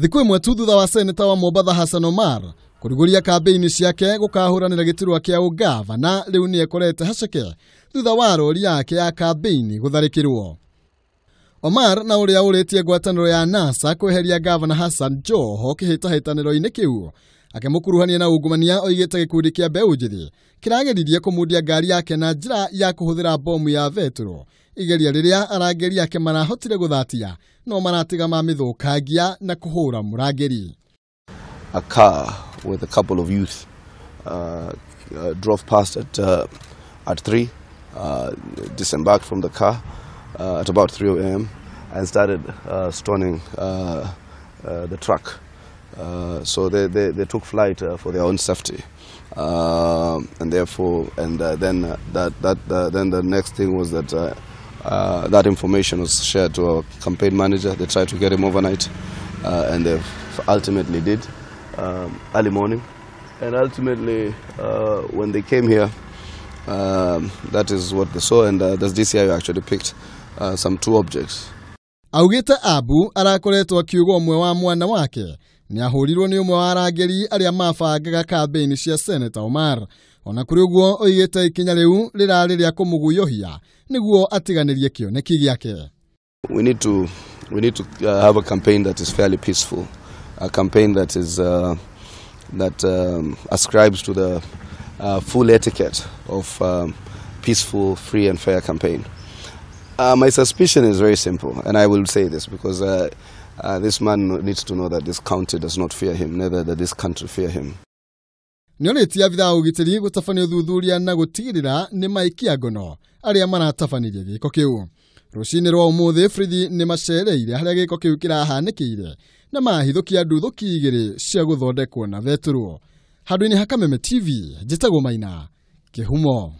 Thikũ ĩmwe tu thutha wa seneta wa Mombatha Hassan Omar kũrugũria kambĩini ciake gũkahũranĩra gĩturwa kĩa ũgavana, rĩu nĩ ekorete haceke thutha wa rori yake ya kambĩini gũtharĩkĩrwo. Omar na ũrĩa ũrĩtie ngwatanĩro ya NASA kweheria gavana Hassan Joho kĩhĩtahĩtanĩro-inĩ kĩu akĩmũkuruhania na ungumania, oigĩte gĩkundi kĩa mbeũ njĩthĩ kĩrageririe kũmundia ngari yake na njĩra ya kũhũthĩra bomu ya betũrũ, igeria rĩrĩa arangĩri ake marahotire gũthatia no maratiga mamĩthũkangia na kũhũra mũrangĩri. A car with a couple of youth drove past at 3, disembarked from the car at about 3 a.m. and started stoning the truck. So they took flight for their own safety, and therefore, and then then the next thing was that that information was shared to our campaign manager. They tried to get him overnight, and they ultimately did, early morning. And ultimately, when they came here, that is what they saw, and the DCI actually picked some 2 objects. Augite Abu arakoretwo akiuga ũmwe wa mwana wake nĩ ahũrirwo nĩ ũmwe wa arangĩri arĩa mabangaga kambĩini cia Senator Omar. Ona kũrĩ ũguo oigĩte ikinya rĩu rĩrarĩ rĩa kũmũguoyohia nĩguo atiganĩrie kĩoneki gĩake. We need to have a campaign that is fairly peaceful, a campaign that is that ascribes to the full etiquette of peaceful, free and fair campaign. My suspicion is very simple, and I will say this because this man needs to know that this county does not fear him, neither does this country fear him. Nĩorĩtie abithaa ũgitĩri gũtabania ũthuthuria na gũtigĩrĩra nĩ maikia ngono arĩa maratabanirie gĩko kĩu. Rũcinĩ rwa ũmũthĩ borithi nĩ macereire harĩa gĩko kĩu kĩrahanĩkĩire na mahithũkia nduthũki igĩrĩ cia gũthondekwo na betũrũ. Handũ-inĩ ha Kameme TV, njĩtagwo Maina Kĩhumo.